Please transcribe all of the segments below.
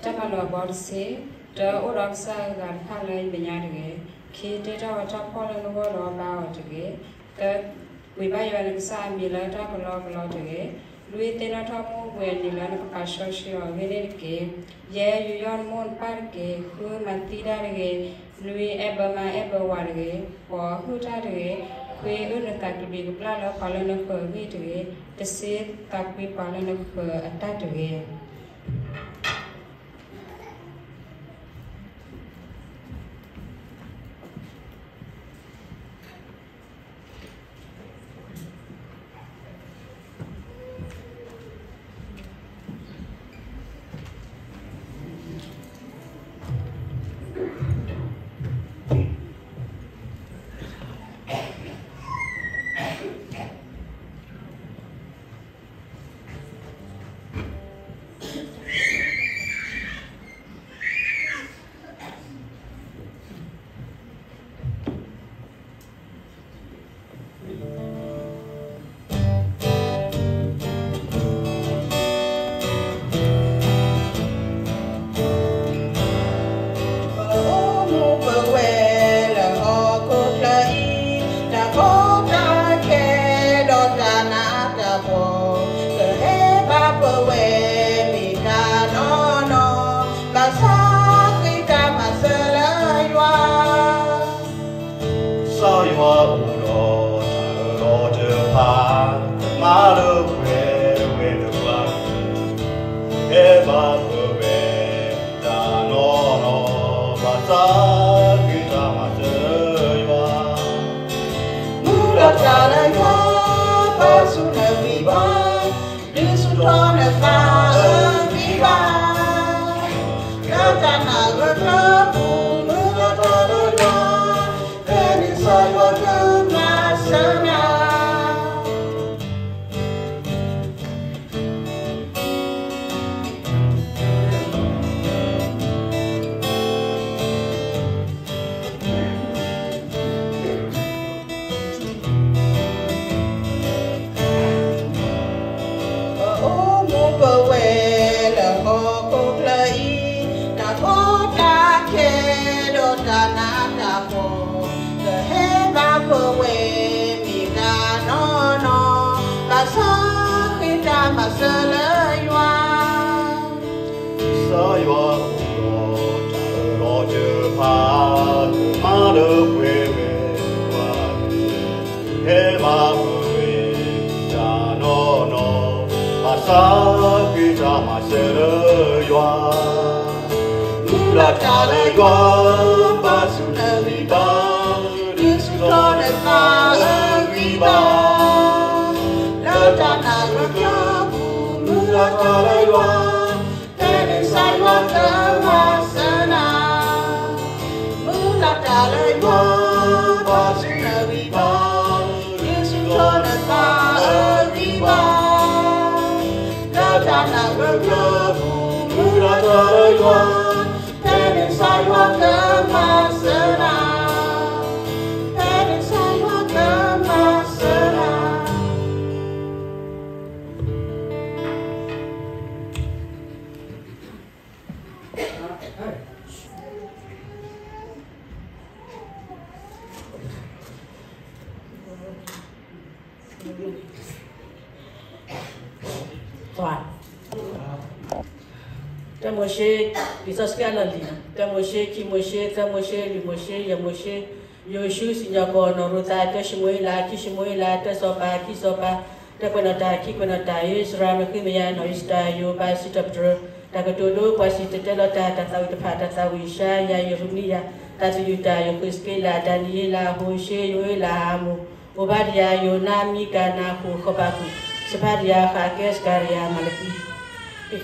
တၢ်မၤလိာ်အဘီတဆံ, တၢ်အိၣ်ဒီးကစၢ်အဂၤတဖၣ်လၢယမဲာ်ညါတဂ့ၤ. ခံ, တ့ထီၣ်ဝဲတၢ်ဖှီၣ်လၢနဂီၢ်ဒီးဘါအီၤတဂ့ၤ. သၢ, ကွံာ်ဘၣ်ယွၤနကစၢ်အမံၤလၢတၢ်ကလီကလီတဂ့ၤ. လွံၢ်, သ့ၣ်နီၣ်ထီၣ်မူပှဲၤနံၤလၢနကပာ်စီဆှံအီၤအဂ့ၢ်န့ၣ်တက့ၢ်. ယဲၢ်, ယူးယီၣ်နမိၢ်နပၢ်တက့ၢ်. ဃု, မၤသံတၢ်တဂ့ၤ. နွံ, အဲၣ်ဘၢမါအဲၣ်ဘၢဝၤတဂ့ၤ. ဃိး, ဟုၣ်တၢ်တဂ့ၤ. ခွံ, အုၣ်နသးကဘျံးကဘျၣ်လၢပှၤလၢနဃၢၤအဂ့ၢ်တဂ့ၤ. တဆံ, သးကွံပှၤလၢနဃၢၤအတၢ်တဂ့ၤ. ပအိၣ်မူပဝဲလၢဟီၣ်ခိၣ်ချၢအံၤ, တၢ်ကီတၢ်ခဲဒီးတၢ်နးတၢ်ဖှီၣ်, ကဟဲဘၣ်ပဝဲမ့ၢ်တၢ်နီၢ်နီၢ်, ဘၣ်ဆၣ်ဃ့တၢ်မၤစၢၤလၢယွၤ ကစၢ်ယွၤအိၣ်ဒီးတၢ်အၢၣ်လီၤတဖၣ်, မၤလၢပှဲၤဝဲတပှၢ်, ဟဲဘၣ်ပဝဲတၢ်နီၢ်နီၢ်, ဘၣ်ဆၣ်ဃ့တၢ်မၤစၢၤယွၤ မုၢ်လီၤတၢ်လၢယွၤ, ပာ်ဆူၣ်နဂံၢ်ဘါ, ဒုးဆူၣ်ထီၣ်နသးအဂံၢ်ဘါ, လၢတၢ်နာ်ဂၢၢ်ကျၢၤပူၤ, မုၢ်လီၤတၢ်လၢယွၤ, ဖဲန့ၣ်ကစၢ်ယွၤကမၤစၢၤနၤ ပအိၣ်မူပဝဲလၢဟီၣ်ခိၣ်ချၢအံၤ, တၢ်ကီတၢ်ခဲဒီးတၢ်နးတၢ်ဖှီၣ်, ကဟဲဘၣ်ပဝဲမ့ၢ်တၢ်နီၢ်နီၢ်, ဘၣ်ဆၣ်ဃ့တၢ်မၤစၢၤလၢယွၤ ကစၢ်ယွၤအိၣ်ဒီးတၢ်အၢၣ်လီၤတဖၣ်, မၤလၢပှဲၤဝဲပှၤ, ဟဲဘၣ်ပဝဲတၢ်နီၢ်နီၢ်, ဘၣ်ဆၣ်ဃ့တၢ်မၤစၢၤလၢယွၤ မုၢ်လီၤတၢ်လၢယွၤ, ပာ်ဆူၣ်နဂံၢ်ဘါ, ဒုးဆူၣ်ထီၣ်နသးအဂံၢ်ဘါ, လၢတၢ်နာ်ဂၢၢ်ကျၢၤပူၤ, မုၢ်လီၤတၢ်လၢယွၤ, ဖဲန့ၣ်ကစၢ်ယွၤကမၤစၢၤနၤ မုၢ်လီၤတၢ်လၢယွၤ, ပာ်ဆူၣ်နဂံၢ်ဘါ, ဒုးဆူၣ်ထီၣ်နသးအဂံၢ်ဘါ, လၢတၢ်နာ်ဂၢၢ်ကျၢၤပူၤ, မုၢ်လီၤတၢ်လၢယွၤ, ဖဲန့ၣ်ကစၢ်ယွၤကမၤစၢၤနၤ, ဖဲန့ၣ်ကစၢ်ယွၤကမၤစၢၤနၤ တၢမိၤၡ့, လံာ်စီဆှံအလီၢ်လံၤ, တၢမိၤၡ့, ခံမိၤၡ့, သၢမိၤၡ့, လွံၢ်မိၤၡ့, ယဲၢ်မိၤၡ့, ယိၤၡူ, စံၣ်ညီၣ်ကွီၢ်, နီၣ်ရိသး, တၢၡမူၤအ့လး, ခံၡမူၤအ့လး, တၢစီၤပၤ, ခံစီၤပၤ, တၢကွဲးနီၣ်တၢ်, ခံကွဲးနီၣ်တၢ်, အ့စြၤ, မဃ့မယၤ, နီၣ်အ့စတၢၣ်, ယိၤဘး, စံးထီၣ်ပတြၢၤ, တၢ်ကတိၤဒိ, ပှၤစံၣ်တဲၤတဲလီၤတၢ်, တၢ်သးဝံၣ်တဖၣ်, တၢ်သးဝံၣ်အ့ၡါယၤ, ယရမံယၤ, တၢ်သယုၢ်တၢ်, ယဃ့းစက့လး, ဒၤနံးယ့လး, ဟိၤၡ့, ယိၤအ့လး, ဧၤမိၣ်, အိဘါဒယၤ, ယိၤနါ, မံကၤ, နၤဃိၣ်, ဃီဘးကူး, စဖါနယၤ, ဃးကဲ, စကၤရယၤ, မၤလကံ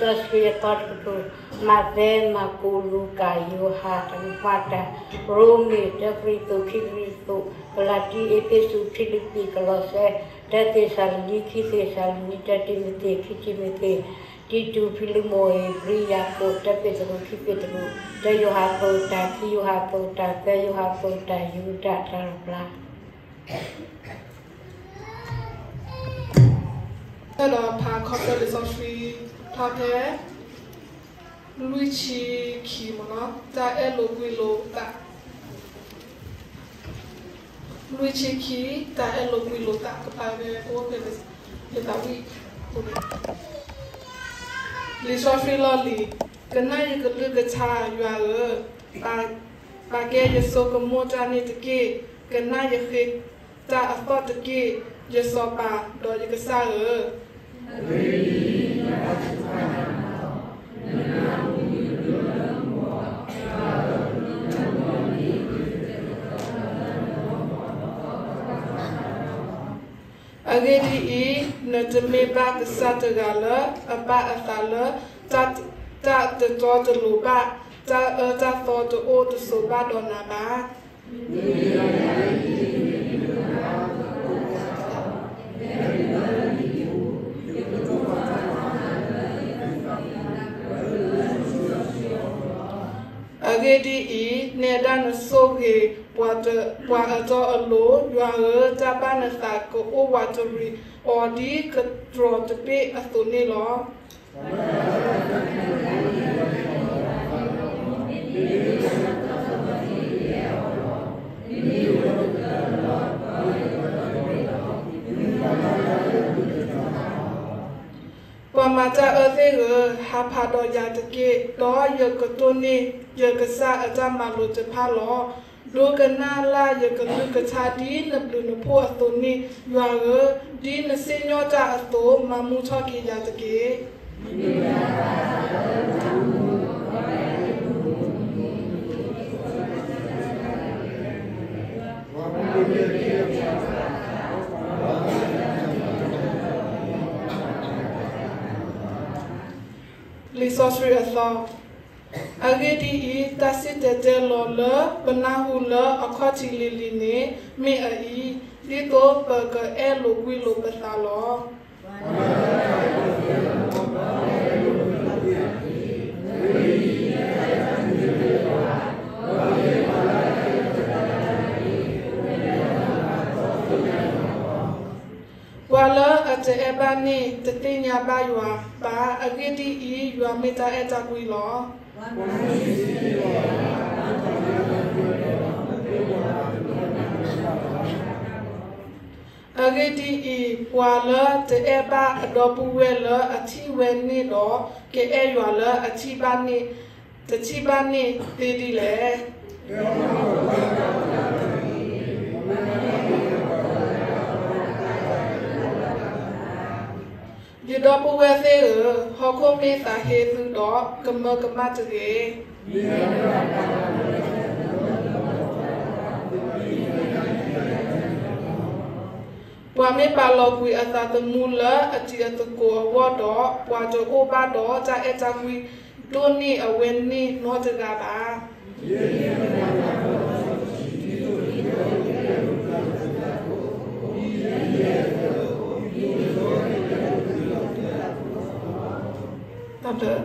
လံာ်စီဆှံအသီတကတြူၢ်, မးသဲ, မၢ်ကူး, လူၤကၣ်, ယိၤဟၣ်, တၢ်မၤတၢ်, ရိမ့ၤ, တၢကရံၣ်သူး, ခံကရံၣ်သူး, ကလၤတံ, အ့းဖ့းစူး, ဖံလံးပံး, ကလီးစဲ, တၢသ့းစၤလနံ, ခံသ့းစၤလနံ, တၢတံၤမသ့း, ခံတံၤမသ့း, တံတူး, ဖံလံးမိၣ်, ဧ့ၤဘြံၤ, ယၤကိာ်, တၢပ့းတရူး, ခံပ့းတရူး, တၢယိၤဟၣ်, သၢတၢ်, ခံယိၤဟၣ်, သၢတၢ်, သၢယိၤဟၣ်, သၢတၢ်, ယူဒၤ, တၢ်လီၤပျါ အဲၣ်ဒိးဖးခီဖျိလံာ်စီဆှံထီထဲ လွံၢ်ဆံခံမ့ၢ်နီၤ, တၢ်အဲၣ်လိာ်ကွံလိာ်သး. လွံၢ်ဆံခံ, တၢ်အဲၣ်လိာ်ကွံလိာ်သး, ကပာ်ကဲအိၣ်ဖဲလံာ်စီဆှံလီၢ်လံၤ, လံာ်စီဆှံလီၢ်လံၤ, ကနၣ်ယကလုၢ်ကထါ ယွၤဧၢ, ပာ်ကဲယစိကမီၣ်တၢ်န့ၣ်တက့ၢ်. ကနၣ်ယဃ့တၢ်အသီၣ်တက့ၢ်, ယစီၤပၤဒီးယကစၢ်ဧၢ. အဂ့ၢ်ဒ်အံၤ, နတမ့ၢ်ဘၣ်ကစၢ်တဂၤလၢအပာ်အသးလၢ တၢ်တတီတလိၤဘၣ်, တၢ်အၢတၢ်သီတအိၣ်တဆိးဘၣ်ဒီးနၤဘၣ်. အဂ့ၢ်ဒ်အံၤ, နဲဒၣ်နဆိၣ်ဂ့ၤပှၤအတီအလိၤ, ယွၤဧၢ, တၢ်ဘၣ်နသးကအိၣ်ဝးတရံးအီၤဒ်ကတြီၤတဘ့ၣ်အသိးန့ၣ်လီၤ. ပှၤမၤတၢ်အၢသ့ၣ်ဧၢ, ဟးဖးဒီးယၤတက့ၢ်, ဒီးယကတိၢ်န့ၢ်ယကစၢ်အတၢ်မၤလိာ်တဖၣ်လီၤ. ဒိကနၣ်လၢ်ယကလုၢ်ကထါဒ်နဘျုးနဖှိၣ်အသိးန့ၣ်, ယွၤဧၢ, ဒ်နစံၣ်ညီၣ်တၢ်အသိး မၤမူထီၣ်က့ၤယၤတက့ၢ်. လံာ်စီဆှံအသီ, အဂ့ၢ်ဒ်အံၤ, တၢ်စံၣ်တဲၤတဲလီၤလၢပနၢ်ဟူလၢအခီၣ်ထံးလံၤလံၤန့ၣ် မ့ၢ်အအံၤ, ဒ်သိးပကအဲၣ်လိာ်ကွံလိာ်ပသးလီၤ. ပှၤလၢအတအဲၣ်ဘၣ်န့ၣ် တသ့ၣ်ညါဘၣ်ယွၤဘၣ်. အဂ့ၢ်ဒ်အံၤ, ယွၤမ့ၢ်တၢ်အဲၣ်တၢ်ကွံလီၤ. အဂ့ၢ်ဒ်အံၤ, ပှၤလၢတအဲၣ်ဘၣ်အဒီပုၢ်ဝဲၢ်လၢအထံၣ်ဝဲန့ၣ်ဒီး ကအဲၣ်ယွၤလၢအထံၣ်ဘၣ်န့ၣ်, တထံၣ်ဘၣ်န့ၣ်သ့ဒ်လဲၣ်. ယဒီပုၢ်ဝဲၢ်သ့ၣ်ဧၢ, ဟီၣ်ခိၣ်မ့ၢ်သးဟ့သုဒီး, ကမၢကမၣ်တဂ့ၤ. ပှၤမ့ၢ်ပာ်လီၤကွံာ်အသးသမူလၢအတံၤအသကိးအဂီၢ်ဒီး, ပှၤတအိၣ်ဘၣ်ဒီးတၢ်အဲၣ်တၢ်ကွံဒိၣ်န့ၢ်အဝဲန့ၣ်နီတဂၤဘၣ်. တၢ်ဘျုး